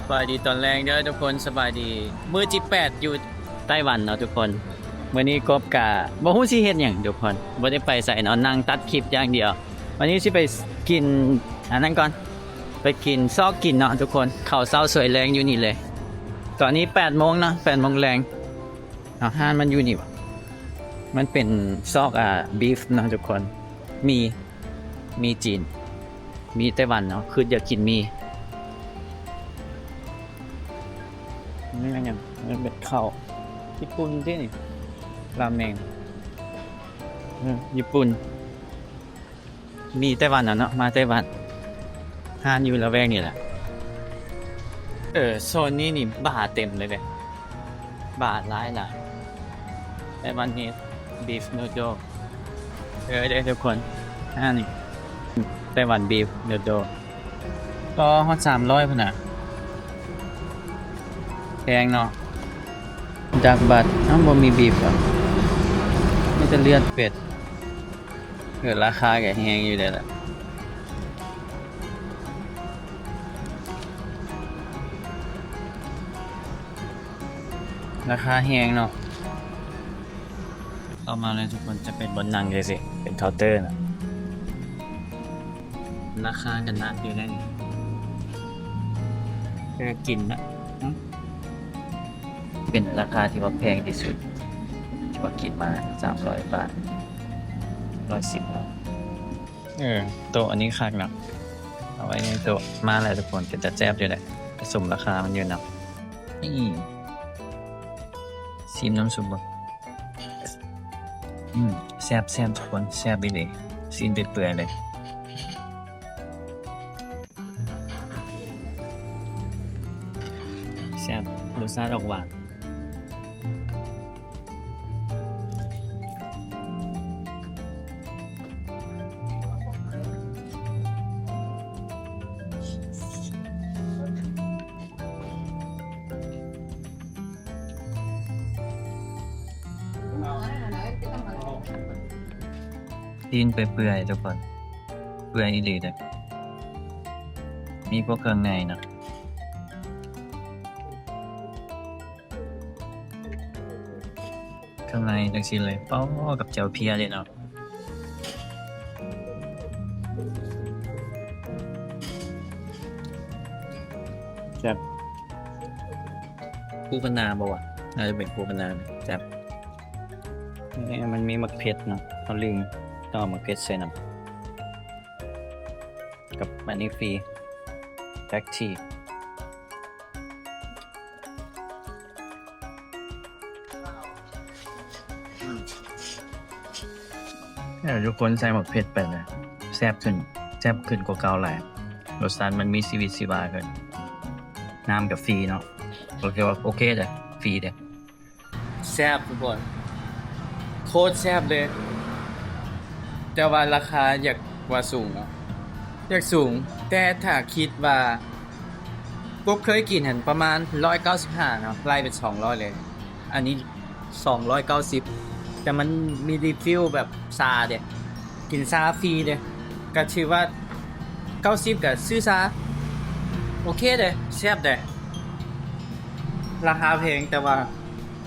ສະບາຍດີຕອນແລງເດີທຸກຄົນ ສະບາຍດີ ມື້ທີແປດຢູ່ໄຕ້ຫວັນເນາະທຸກຄົນ. ມື້ນີ້ກົບກະບໍ່ຮູ້ຊິເຮັດຫຍັງທຸກຄົນ ບໍ່ໄດ້ໄປໃສເນາະ ນັ່ງຕັດຄລິບຢ່າງດຽວ. ວັນນີ້ຊິໄປກິນອັນນັ້ນກ່ອນ ໄປກິນຊອກກິນເນາະທຸກຄົນ ເຂົ້າເຊົ້າສວຍແລງຢູ່ນີ້ເລີຍ. ຕອນນີ້ແປດໂມງເນາະ ແປດໂມງແລງ. ເອົາ ຮ້ານມັນຢູ່ນີ້ຫວາ? ມັນເປັນຊອກ ອ່າ ບີຟເນາະທຸກຄົນ ມີ ມີຈີນ ມີໄຕ້ຫວັນເນາະ ຄືຢາກກິນໝີ່. ນີ້ແມ່ນຫຍັງ? ມັນເປັນເຂົ້າຍີ່ປຸ່ນຕິນີ້ ລາເມັງ ເອີ ຍີ່ປຸ່ນ. ມີໄຕ້ຫວັນນະເນາະ ມາໄຕ້ຫວັນ ຮ້ານຢູ່ລະແວກນີ້ແຫຼະ. ເອີ ໂຊນນີ້ນີ້ບາເຕັມເລີຍເດ້ ບາຫຼາຍໆ. ໄຕ້ຫວັນເມດບີຟນູໂດ ເອີເດ້ທຸກຄົນ ອັນນີ້ໄຕ້ຫວັນບີຟນູໂດ ກໍຮອດສາມຮ້ອຍພຸ້ນນະ. ແພງເນາະ ດັກບັດ ເອົ້າ ບໍ່ມີບີຟຫວາ? ມີແຕ່ເລືອດເປັດ. ເອີ ລາຄາກໍແຮງຢູ່ເດ້ລະ ລາຄາແຮງເນາະ. ເຂົ້າມາແລ້ວທຸກຄົນ ຈະເປັນບ່ອນນັ່ງຈັ່ງຊີ້ ເປັນເຄົາເຕີນະ. ລາຄາກໍໜັກຢູ່ໃດນີ້ ເອີ ກິນນະ ເປັນລາຄາທີ່ວ່າແພງທີ່ສຸດ ທີ່ວ່າກິນມາ ສາມຮ້ອຍບາດ ຮ້ອຍສິບບາດ. ເອີ ໂຕະອັນນີ້ຄັກເນາະ ເອົາໄວ້ໃນໂຕະ. ມາແລ້ວທຸກຄົນ ເປັນຕາແຊບຢູ່ເດ້ ສົມລາຄາມັນຢູ່ນຳ. ນີ້ ຊີມນ້ຳຊຸບເບິ່ງ. ອືມ ແຊບໆ ທຸກຄົນ ແຊບອີ່ຫຼີ ຊີ້ນເປື່ອຍໆ ເລີຍ ແຊບ ລົດຊາດອອກຫວານ. ຊີ້ນເປື່ອຍໆ ທຸກຄົນ ເປື່ອຍອີ່ຫຼີເດ້ ມີພວກເຄື່ອງໃນເນາະ. ເຄື່ອງໃນຈັ່ງຊີ້ເລີຍ ປ້ອ ກັບແຈ່ວເພຍເດ້ເນາະ. ແຊບ ຄູຄະນາບໍ່ວະ? ໜ້າຈະເປັນຄູຄະນາ ແຊບ. ນີ້ມັນມີໝາກເຜັດເນາະ ເຮົາລືມຕ້ອງເອົາໝາກເຜັດໃສ່ນຳ ກັບອັນນີ້ຟຣີ ແບລັກທີ. ເອີ ທຸກຄົນໃສ່ໝາກເຜັດໄປນະ ແຊບຂຶ້ນ ແຊບຂຶ້ນກວ່າເກົ່າຫຼາຍ ລົດຊາດມັນມີຊີວິດຊີວາຂຶ້ນ. ນ້ຳກໍຟຣີເນາະ ໂອເຄ ໂອເຄເດ້ ຟຣີເດ້. ແຊບທຸກຄົນ ໂຄດແຊບເລີຍ ແຕ່ວ່າລາຄາຢາກວ່າສູງເນາະ ຢາກສູງ ແຕ່ຖ້າຄິດວ່າ ກົບເຄີຍກິນຫັ້ນປະມານຮ້ອຍເກົ້າສິບຫ້າເນາະ ໄລ່ເປັນສອງຮ້ອຍເລີຍ ອັນນີ້ສອງຮ້ອຍເກົ້າສິບ ແຕ່ມັນມີຣີຟິວແບບຊາເດ້ ກິນຊາຟຣີເດ້ ກໍຖືວ່າເກົ້າສິບກໍຊື້ຊາ ໂອເຄເດ້ ແຊບເດ້. ລາຄາແພງ ແຕ່ວ່າ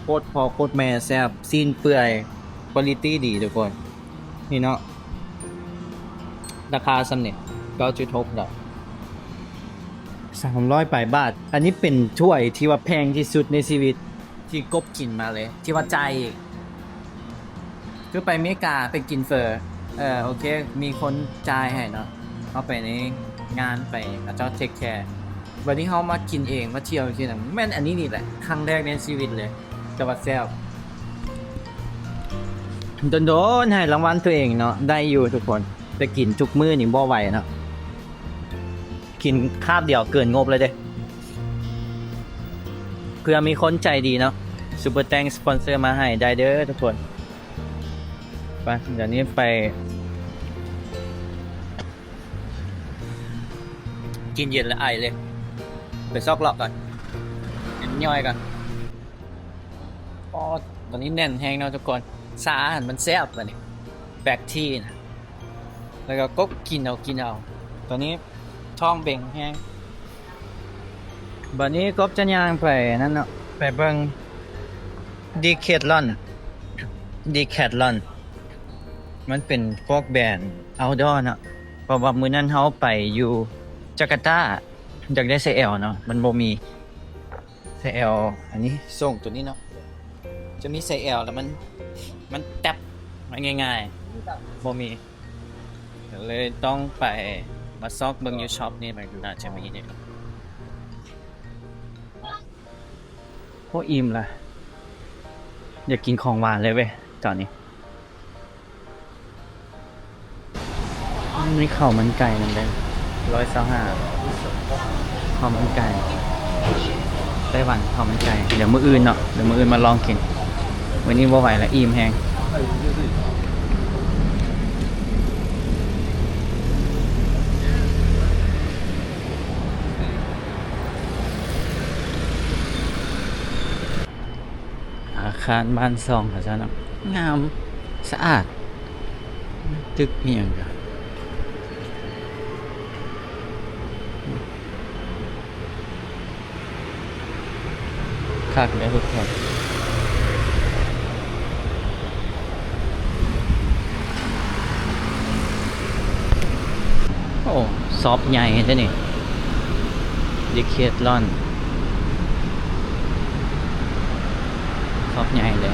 ໂຄດພໍ່ໂຄດແມ່ແຊບ ຊີ້ນເປື່ອຍ ຄວາລິຕີດີທຸກຄົນ. ນີ້ເນາະ ລາຄາສ່ຳນີ້ ເກົ້າຈຸດຫົກດອກ ສາມຮ້ອຍປາຍບາດ. ອັນນີ້ເປັນຖ້ວຍທີ່ວ່າແພງທີ່ສຸດໃນຊີວິດ ທີ່ກົບກິນມາເລີຍ ທີ່ວ່າຈ່າຍເອງ. ຄືໄປເມກາໄປກິນເຝີ ເອີ ໂອເຄ ມີຄົນຈ່າຍໃຫ້ເນາະ ເຮົາໄປໃນງານໄປ ເຂົາເຈົ້າເທກແຄ. ບັດນີ້ເຮົາມາກິນເອງ ມາທ່ຽວຈັ່ງຊີ້ນະ ແມ່ນອັນນີ້ນີ້ແຫຼະ ຄັ້ງແລກໃນຊີວິດເລີຍ ແຕ່ວ່າແຊບ. ດົນໆ ໃຫ້ລາງວັນຕົວເອງເນາະ ໄດ້ຢູ່ທຸກຄົນ ແຕ່ກິນທຸກມື້ນີ້ບໍ່ໄຫວເນາະ. ກິນຄາບດຽວເກີນງົບເລີຍເດ້. ເພື່ອມີຄົນໃຈດີເນາະ Super Thanks ສະປອນເຊີມາໃຫ້ໄດ້ເດີທຸກຄົນ. ໄປ ດຽວນີ້ໄປກິນເຢັນແລ້ວໄອເລີຍ. ໄປຊອກເລາະກ່ອນ ຍ່ອຍກ່ອນ. ອໍ ຕອນນີ້ແໜ້ນແຮງເນາະທຸກຄົນ. ຊາຫັ້ນມັນແຊບ ອັນນີ້ Black Tea ນະ ແລ້ວກໍກົກກິນເອົາ ກິນເອົາ. ຕອນນີ້ທ້ອງເບັງແຮງ. ບັດນີ້ກົບຈະຍ່າງໄປນັ້ນເນາະ ໄປເບິ່ງດີແຄດລອນ ດີແຄດລອນ ມັນເປັນພວກແບຣນເອົາດໍເນາະ ເພາະວ່າມື້ນັ້ນເຮົາໄປຢູ່ຈາກາຕາ ຢາກໄດ້ໄຊແອວເນາະ ມັນບໍ່ມີໄຊແອວ ອັນນີ້ສົ່ງໂຕນີ້ເນາະ ຈະມີໄຊແອວ ແລ້ວມັນ ມັນແຕັບ ມັນງ່າຍໆ ບໍ່ມີ ກໍເລີຍຕ້ອງໄປມາຊອກເບິ່ງຢູ່ຊັອບນີ້ ມັນໜ້າຈະມີເດ. ໂອ້ ອີ່ມລະ ຢາກກິນຂອງຫວານເລີຍເວີຍຕອນນີ້. ມີເຂົ້າມັນໄກ່ນຳເດ້ ຮ້ອຍຊາວຫ້າ ເຂົ້າມັນໄກ່ໄຕ້ຫວັນ ເຂົ້າມັນໄກ່ ດຽວມື້ອື່ນເນາະ ດຽວມື້ອື່ນມາລອງກິນ ມື້ນີ້ບໍ່ໄຫວລະ ອີ່ມແຮງ. ອາຄານບ້ານຊ່ອງເຂົາເຈົ້າເນາະ ງາມ ສະອາດ ຕຶກອີ່ຫຍັງກະຄັກເດ້ທຸກຄົນ. ໂອ້ ຊັອບໃຫຍ່ເດ້ນີ້ ດີແຄດລອນ ຊັອບໃຫຍ່ເດ້.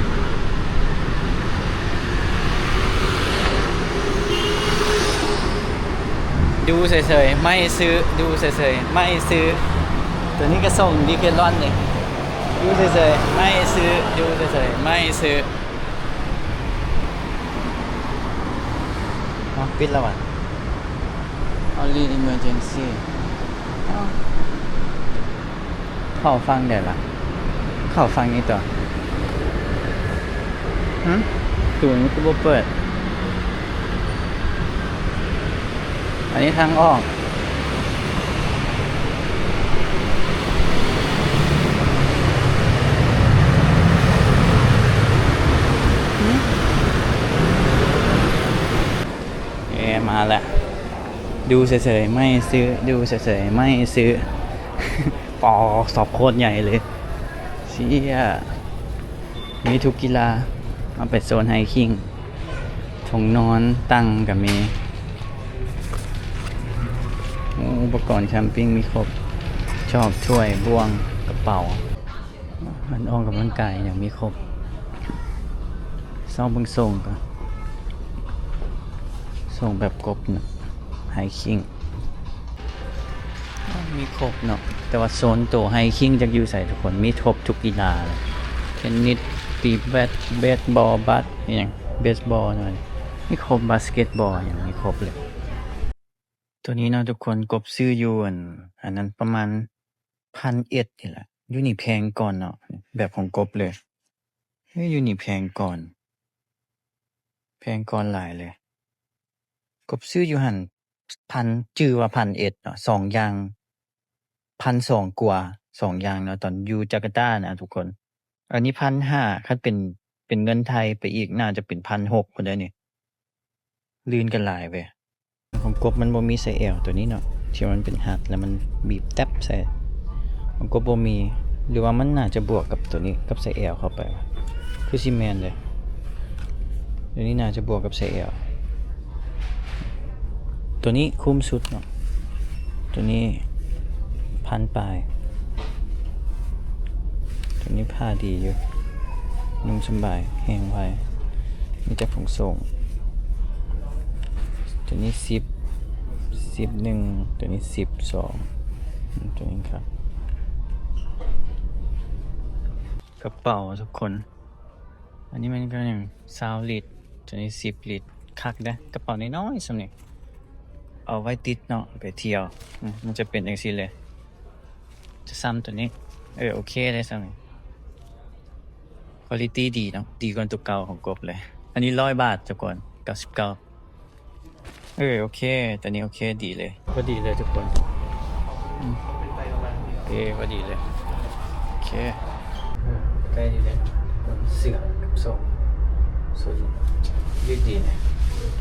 ດູເສີຍໆ ໄມ່ຊື້ ດູເສີຍໆ ໄມ່ຊື້. ໂຕນີ້ກະສົ່ງດີແຄດລອນນີ້ ດູເສີຍໆ ໄມ່ຊື້ ດູເສີຍໆ ໄມ່ຊື້. ອ້າວ ປິດແລ້ວຫວາ? Only emergency. ອ້າວ ເຂົ້າຝັ່ງໃດລະ? ເຂົ້າຝັ່ງນີ້ຕົວະ. ຫຶ? ປະຕູນີ້ຄືບໍ່ເປີດ? ອັນນີ້ທາງອອກ. ເອ ມາແລ້ວ. ດູເສີຍໆ ໄມ່ຊື້ ດູເສີຍໆ ໄມ່ຊື້. ປໍ ຊັອບໂຄດໃຫຍ່ເລີຍ ເຊຍ. ມີທຸກກິລາ ເອົາໄປໂຊນໄຮຄິງ ຖົງນອນ ຕັ່ງກະມີ. ໂອ້ ອຸປະກອນແຄມປິງມີຄົບ ຈອກ ຖ້ວຍ ບ່ວງ ກະເປົາ. ອັນອອກກຳລັງກາຍຫຍັງມີຄົບ. ຊອກເບິ່ງໂຊງກະ ໂຊງແບບກົບນະ ໄຮຄິງ. ມີຄົບເນາະ ແຕ່ວ່າໂຊນໂຕໄຮຄິງຈັກຢູ່ໃສທຸກຄົນ ມີຄົບທຸກກິລາເລີຍ ເທນນິດ ຕີແບັດ ເບສບອລ ບາດ ອີ່ຫຍັງ ເບສບອລ ມີຄົບ ບາສເກັດບອລ ຫຍັງມີຄົບເລີຍ. ໂຕນີ້ເນາະທຸກຄົນ ກົບຊື້ຢູ່ອັນ ອັນນັ້ນປະມານພັນເອັດນີ້ແຫຼະ. ຢູ່ນີ້ແພງກ່ອນເນາະ ແບບຂອງກົບເລີຍ. ເອີ ຢູ່ນີ້ແພງກ່ອນ ແພງກ່ອນຫຼາຍເລີຍ. ກົບຊື້ຢູ່ຫັ້ນພັນ ຈື່ວ່າພັນເອັດເນາະ ສອງຢ່າງ ພັນສອງກວ່າ ສອງຢ່າງເນາະ ຕອນຢູ່ຈາກາຕານະທຸກຄົນ. ອັນນີ້ພັນຫ້າ ຄັນເປັນ ເປັນເງິນໄທໄປອີກ ໜ້າຈະເປັນພັນຫົກພຸ້ນເດ້ນີ້. ລື່ນກັນຫຼາຍເວີຍ. ຂອງກົບມັນບໍ່ມີໄຊແອວໂຕນີ້ເນາະ ທີ່ມັນເປັນຮັດ ແລ້ວມັນບີບແຕັບໃສ່ ຂອງກົບບໍ່ມີ ຫຼືວ່າມັນໜ້າຈະບວກກັບໂຕນີ້ ກັບໄຊແອວເຂົ້າໄປ ຄືຊິແມ່ນເດ້. ໂຕນີ້ໜ້າຈະບວກກັບໄຊແອວ. ໂຕນີ້ຄຸ້ມສຸດເນາະ ໂຕນີ້ພັນປາຍ. ໂຕນີ້ຜ້າດີຢູ່ ນຸ່ມສະບາຍ ແຫ້ງໄວ ມີແຕ່ຜົງໂສງ. ໂຕນີ້ສິບ ສິບໜຶ່ງ ໂຕນີ້ສິບສອງ ໂຕນີ້ຄັກ. ກະເປົາທຸກຄົນ ອັນນີ້ມັນກະຍັງຊາວລິດ ໂຕນີ້ສິບລິດ ຄັກເດ້. ກະເປົານ້ອຍໆສ່ຳນີ້ ເອົາໄວ້ຕິດເນາະ ໄປທ່ຽວ ອືມ ມັນຈະເປັນຈັ່ງຊີ້ເລີຍ. ຈະສ່ຳໂຕນີ້ ເອີ ໂອເຄເດ້ສ່ຳນີ້. ຄວາລິຕີດີເນາະ ດີກວ່າໂຕເກົ່າຂອງກົບເລີຍ. ອັນນີ້ຮ້ອຍບາດທຸກຄົນ ເກົ້າສິບເກົ້າ. ເອີ ໂອເຄ ໂຕນີ້ໂອເຄ ດີເລີຍ ພໍດີເລີຍທຸກຄົນ. ອືມ ເອີ ພໍດີເລີຍ ໂອເຄ. ເອີ ໃກ້ນີ້ເດ້ ເສື້ອກັບໂສ້ງ ໂສ້ງຍືດດີນະ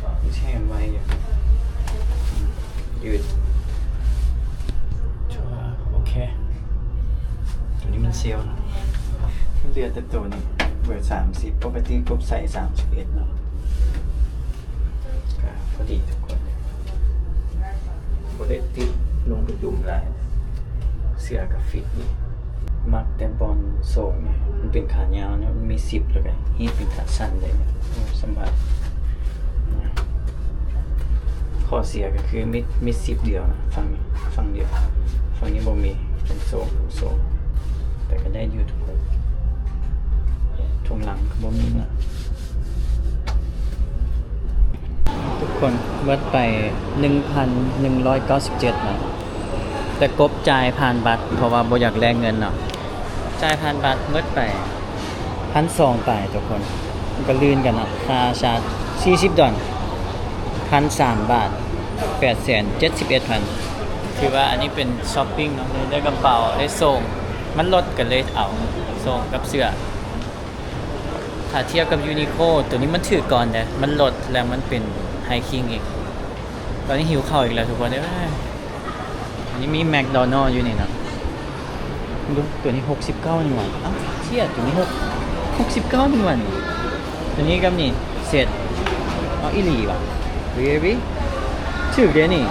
ມັນແຫ້ງໄວຢູ່ ຍືດ ໂອເຄ. ນີ້ມັນເຊວເນາະ ເຫຼືອແຕ່ໂຕນີ້ ເບີສາມສິບ ປົກກະຕິກົບໃສ່ສາມສິບເອັດເນາະ ກະພໍດີທຸກຄົນ ບໍ່ໄດ້ຕິດລົງໄປດຸ່ມຫຼາຍ ເສື້ອກະຟິດດີ ມັກແຕ່ບ່ອນໂສ້ງນີ້ ມັນເປັນຂາຍາວເນາະ ມັນມີຊິບ ແລ້ວກະຮີດເປັນຂາສັ້ນໄດ້ ໂອ້ ສຳບາຍ. ຂໍ້ເສຍກະຄືມີ ມີຊິບດຽວນະ ຝັ່ງນີ້ ຝັ່ງດຽວ ຝັ່ງນີ້ບໍ່ມີ ເປັນໂສ້ງ ໂສ້ງ ແຕ່ກະໄດ້ຢູ່ທຸກຄົນ ທົ່ງຫຼັງກະບໍ່ມີນະ ທຸກຄົນ ເບິດໄປໜຶ່ງພັນໜຶ່ງຮ້ອຍເກົ້າສິບເຈັດນະ ແຕ່ກົບຈ່າຍຜ່ານບັດ ເພາະວ່າບໍ່ຢາກແລກເງິນເນາະ ຈ່າຍຜ່ານບັດເບິດໄປ ພັນສອງປາຍທຸກຄົນ ກະລື່ນກັນເນາະ ຄ່າຊາດສີ່ສິບດອນ ພັນສາມບາດ ແປດແສນເຈັດສິບເອັດພັນ ຖືວ່າອັນນີ້ເປັນຊັອບປິງເນາະ ໄດ້ກະເປົາ ໄດ້ໂສ້ງ ມັນລົດກະເລີຍເອົາໂສ້ງກັບເສື້ອ ຖ້າທຽບກັບຢູນິໂຄ ໂຕນີ້ມັນຖືກກ່ອນເດ້ ມັນລົດ ແລະມັນເປັນໄຮຄິງອີກ ຕອນນີ້ຫິວເຂົ້າອີກແລ້ວທຸກຄົນເອີຍ. ອັນນີ້ມີແມັກໂດນັລຢູ່ນີ້ນະ ເບິ່ງໂຕນີ້ຫົກສິບເກົ້ານີ້ຫວ່າ ເອົ້າ ເຊຍ ໂຕນີ້ຫົກ ຫົກສິບເກົ້ານີ້ຫວ່ານີ້ ໂຕນີ້ກັບນີ້ເຊັດ ເອົາອີ່ຫຼີຫວາ really ຖືກເດ້ນີ້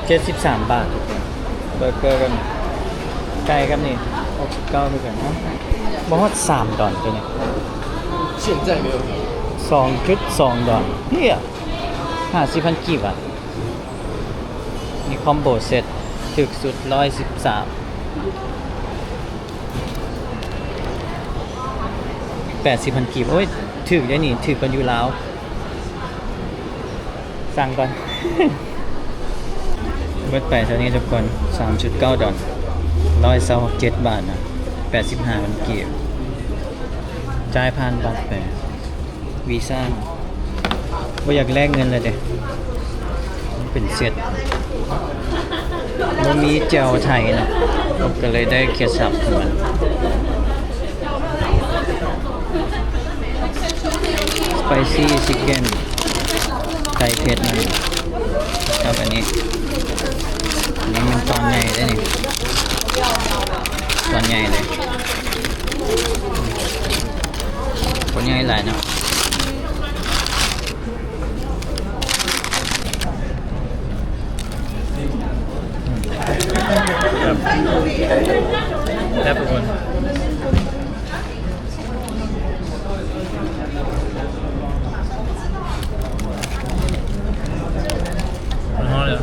ເຈັດສິບສາມບາດທຸກຄົນ ເບີເກີກັບໄກ່ກັບນີ້ຫົກສິບເກົ້າຄືກັນ ເອົ້າ ບໍ່ຮອດສາມດອນໂຕນີ້ ສອງຈຸດສອງດອນ ເຮີ້ຍ ຫ້າສິບພັນກີບຫວາ ມີຄອມໂບເຊັດ ຖືກສຸດຮ້ອຍສິບສາມ ແປດສິບພັນກີບ ໂອ້ຍ ຖືກເດ້ນີ້ ຖືກກວ່າຢູ່ລາວ ສັ່ງກ່ອນ ເບິດໄປເທົ່ານີ້ທຸກຄົນ ສາມຈຸດເກົ້າດອນ ຮ້ອຍຊາວເຈັດບາດນະ ແປດສິບຫ້າພັນກີບ ຈ່າຍຜ່ານບັດໄປ ວີຊາ ບໍ່ຢາກແລກເງິນແລ້ວເດ້ ມັນເປັນເຊັດ ບໍ່ມີແຈ່ວໄທເນາະ ກະເລີຍໄດ້ເຄັດຊັບຂອງມັນ ສະໄປຊີຊິກເກັນ ໄກ່ເຜັດນັ້ນ ກັບອັນນີ້ ອັນນີ້ມັນຕອນໃຫຍ່ເດ້ນີ້ ຕອນໃຫຍ່ເລີຍ ໂຕໃຫຍ່ຫຼາຍເນາະ. ແຊບ ແຊບທຸກຄົນ ຮ້ອນໆເລີຍ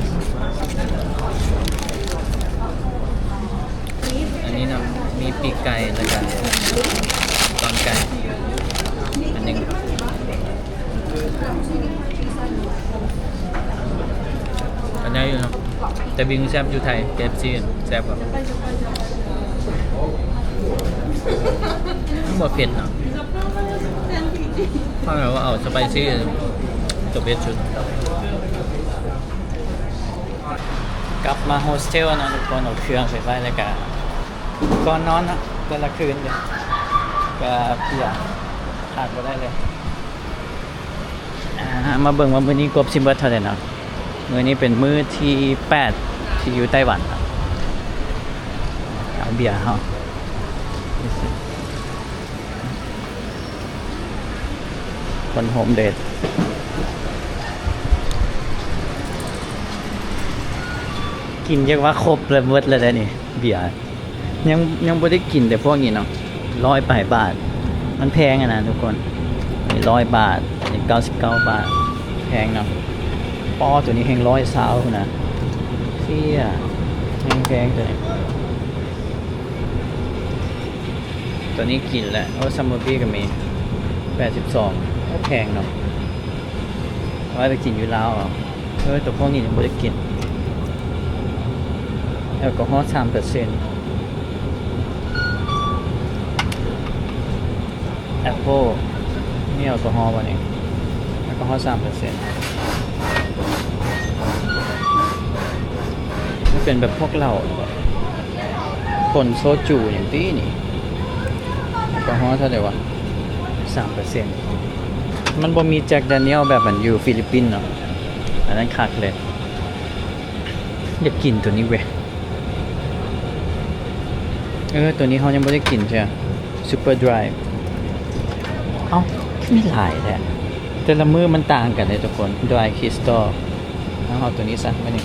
ອັນນີ້ນະ ມີປີກໄກ່ ແລ້ວກະຕອນໄກ່ ອັນໜຶ່ງ ອັນໃຫຍ່ຢູ່ເນາະ ແຕ່ບິງແຊບຢູ່ໄທ ເຄເອັຟຊີ ແຊບກວ່າ ມັນບໍ່ເຜັດເນາະ ເຮົາວ່າເອົາສະໄປຊີ ໂຕເຜັດສຸດ. ກັບມາໂຮສເທວເນາະທຸກຄົນ ເອົາເຄື່ອງໄປໄວ້ ແລ້ວກະກ່ອນນອນເນາະ ແຕ່ລະຄືນເດ້ ກະເບຍຂາດບໍ່ໄດ້ເລີຍ. ອ່າ ມາເບິ່ງວ່າມື້ນີ້ກົບຊິເບິດເທົ່າໃດເນາະ ມື້ນີ້ເປັນມື້ທີແປດ ທີ່ຢູ່ໄຕ້ຫວັນເນາະ ເອົາເບຍເຮົາ ຄົນໂຮມເດດ ກິນຈັກວ່າຄົບແລ້ວເບິດແລ້ວເດ້ນີ້ ເບຍ ຍັງ ຍັງບໍ່ໄດ້ກິນແຕ່ພວກນີ້ເນາະ ຮ້ອຍປາຍບາດ ມັນແພງຫັ້ນນະທຸກຄົນ ນີ້ຮ້ອຍບາດ ອັນນີ້ເກົ້າສິບເກົ້າບາດ ແພງເນາະ ປໍ້ ໂຕນີ້ແຮງຮ້ອຍຊາວພຸ້ນນະ ເຊຍ ແຮງແພງໂຕນີ້. ໂຕນີ້ກິນແລ້ວ ໂອ້ ສະມູດຕີ້ກະມີ ແປດສິບສອງ ໂອ້ ແພງເນາະ ເອົາໄວ້ໄປກິນຢູ່ລາວເອົາ ເອີ ໂຕພວກນີ້ຍັງບໍ່ໄດ້ກິນ ແອລກໍຮໍສາມເປີເຊັນ ແອັບເປິ້ນ ມີແອລກໍຮໍບໍ່ນີ້ ແອລກໍຮໍສາມເປີເຊັນ ມັນເປັນແບບພວກເຫຼົ້າ ປົນໂຊຈູຫຍັງຕິນີ້ ແອລກໍຮໍເທົ່າໃດຫວາ ສາມເປີເຊັນ ມັນບໍ່ມີແຈັກແດນຽວແບບອັນຢູ່ຟີລິບປິນເນາະ ອັນນັ້ນຄັກເລີຍ. ຢາກກິນໂຕນີ້ເວີຍ. ເອີ ໂຕນີ້ເຮົາຍັງບໍ່ໄດ້ກິນເທື່ອ Super Dry. ເອົ້າ ມີຫຼາຍແທ້ ແຕ່ລະມື້ມັນຕ່າງກັນເດ້ທຸກຄົນ. Dry Crystal. ເອົາ ເອົາໂຕນີ້ຊະມື້ນີ້.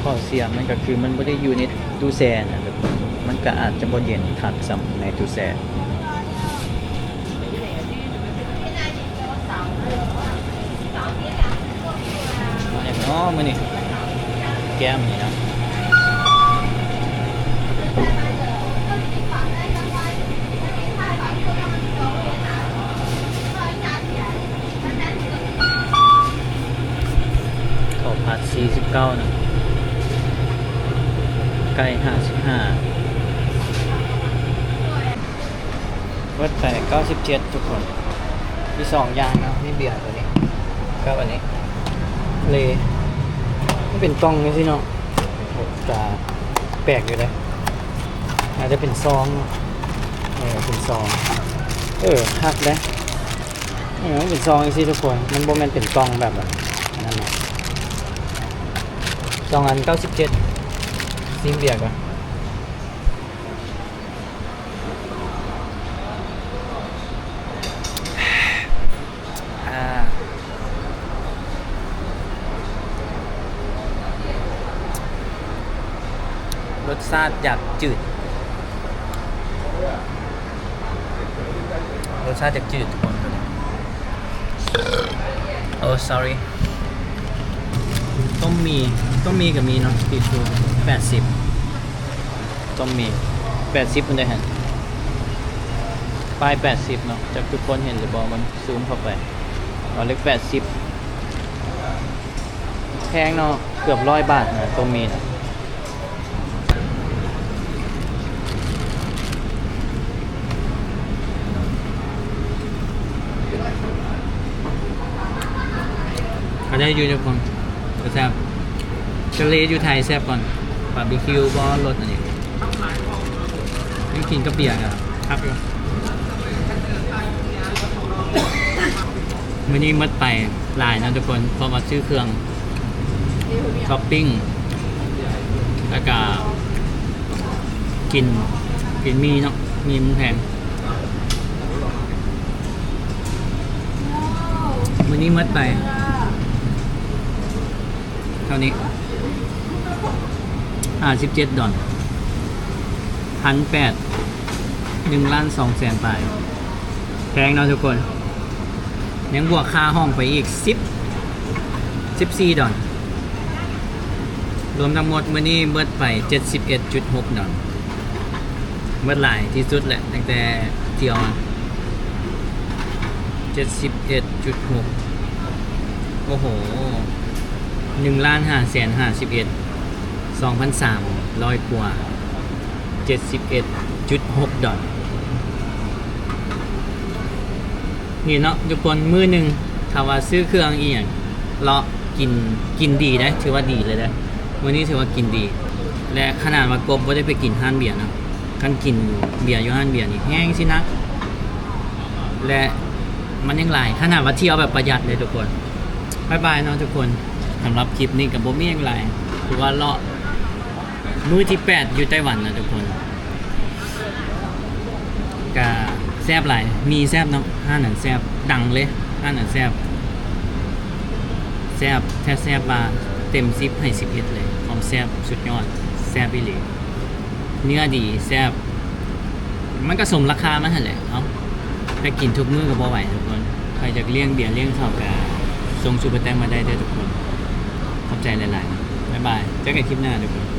ຂໍ້ເສຍມັນກໍຄືມັນບໍ່ໄດ້ຢູ່ໃນຕູ້ແຊ່ນະ ມັນກໍອາດຈະບໍ່ເຢັນຄັກສ່ຳໃນຕູ້ແຊ່. ມາຫຍັງເນາະມື້ນີ້ ແກ້ມນີ້ເນາະ. ເຂົ້າຜັດສີ່ສິບເກົ້ານະ ໄກ່ຫ້າສິບຫ້າ. ເບິດໄປເກົ້າສິບເຈັດທຸກຄົນ. ມີສອງຢ່າງເນາະ ມີເບຍໂຕນີ້ກັບອັນນີ້ ເລ ມັນເປັນກ່ອງຈັ່ງຊີ້ເນາະ. ໂອ້ ກະແປກຢູ່ເດ້ ອາດຈະເປັນຊອງເນາະ. ເອີ ເປັນຊອງ ເອີ ຄັກເດ້. ເອີ ມັນເປັນຊອງຈັ່ງຊີ້ທຸກຄົນ ມັນບໍ່ແມ່ນເປັນກ່ອງແບບ ອັນນັ້ນເນາະ. ສອງອັນເກົ້າສິບເຈັດ. ຊີມເບຍກ່ອນ. ອ່າ ລົດຊາດຢາກຈືດ ລົດຊາດຢາກຈືດທຸກຄົນ. ໂອ້ sorry. ຕົ້ມໝີ່ ຕົ້ມໝີ່ກໍມີເນາະ Street Food ແປດສິບ. ຕົ້ມໝີ່ແປດສິບພຸ້ນເດ້ຫັ້ນ ປ້າຍແປດສິບເນາະ. ຈັກທຸກຄົນເຫັນຫຼືບໍ່ ມັນຊູມເຂົ້າໄປ ເອົາເລກແປດສິບ. ແພງເນາະ ເກືອບຮ້ອຍບາດນະ ຕົ້ມໝີ່ນະ. ກໍໄດ້ຢູ່ທຸກຄົນ ກໍແຊບ. ທະເລຢູ່ໄທແຊບກ່ອນ ບາບີຄິວບໍ່ ລົດອັນນີ້ ຍັງກິນກັບເບຍກໍຄັກຢູ່. ມື້ນີ້ໝົດໄປຫຼາຍເນາະທຸກຄົນ ເພາະວ່າຊື້ເຄື່ອງ ຊັອບປິງ ແລ້ວກະກິນ ກິນໝີ່ເນາະ ໝີ່ມັນແພງ. ມື້ນີ້ໝົດໄປເທົ່ານີ້ ຫ້າສິບເຈັດດອນ ພັນແປດ ໜຶ່ງລ້ານສອງແສນປາຍ. ແພງເນາະທຸກຄົນ. ຍັງບວກຄ່າຫ້ອງໄປອີກສິບ ສິບສີ່ດອນ. ລວມທັງໝົດມື້ນີ້ເບິດໄປເຈັດສິບເອັດຈຸດຫົກດອນ. ເບິດຫຼາຍທີ່ສຸດແຫຼະ ຕັ້ງແຕ່ທ່ຽວມາ ເຈັດສິບເອັດຈຸດຫົກ. ໂອ້ໂຫ ໜຶ່ງລ້ານຫ້າແສນຫ້າສິບເອັດ ສອງພັນສາມຮ້ອຍກວ່າ ເຈັດສິບເອັດຈຸດຫົກດອນ. ນີ້ເນາະທຸກຄົນ ມື້ໜຶ່ງຖ້າວ່າຊື້ເຄື່ອງອີ່ຫຍັງ ເລາະກິນ ກິນດີເດ້ ຖືວ່າດີເລີຍເດ້. ມື້ນີ້ຖືວ່າກິນດີ ແລະ ຂະໜາດວ່າກົບບໍ່ໄດ້ໄປກິນຮ້ານເບຍນະ ຄັນກິນເບຍຢູ່ຮ້ານເບຍນີ້ແຮງຊິໜັກ ແລະ ມັນຍັງຫຼາຍ ຂະໜາດວ່າທ່ຽວແບບປະຢັດເດ້ທຸກຄົນ. ບາຍບາຍເນາະທຸກຄົນ. ສຳລັບຄລິບນີ້ກໍບໍ່ມີຫຍັງຫຼາຍ ຖືວ່າເລາະມື້ທີແປດຢູ່ໄຕ້ຫວັນນະທຸກຄົນ. ກະແຊບຫຼາຍ ໝີ່ແຊບເນາະ ຮ້ານນັ້ນແຊບ ດັງເລີຍ ຮ້ານນັ້ນແຊບ ແຊບແທ້ແຊບວ່າ ເຕັມສິບໃຫ້ສິບເອັດເລີຍ ຄວາມແຊບສຸດຍອດ ແຊບອີ່ຫຼີ ເນື້ອດີ ແຊບ ມັນກໍສົມລາຄາມັນຫັ້ນແຫຼະ. ເອົ້າ ແຕ່ກິນທຸກມື້ກໍບໍ່ໄຫວທຸກຄົນ ໃຜຢາກລ້ຽງເບຍລ້ຽງເຂົ້າກໍສົ່ງຊຸບເປີແຕັງມາໄດ້ເດີ້ທຸກຄົນ. ຂອບໃຈຫຼາຍໆ ບາຍບາຍ ເຈີກັນຄລິບໜ້າທຸກຄົນ.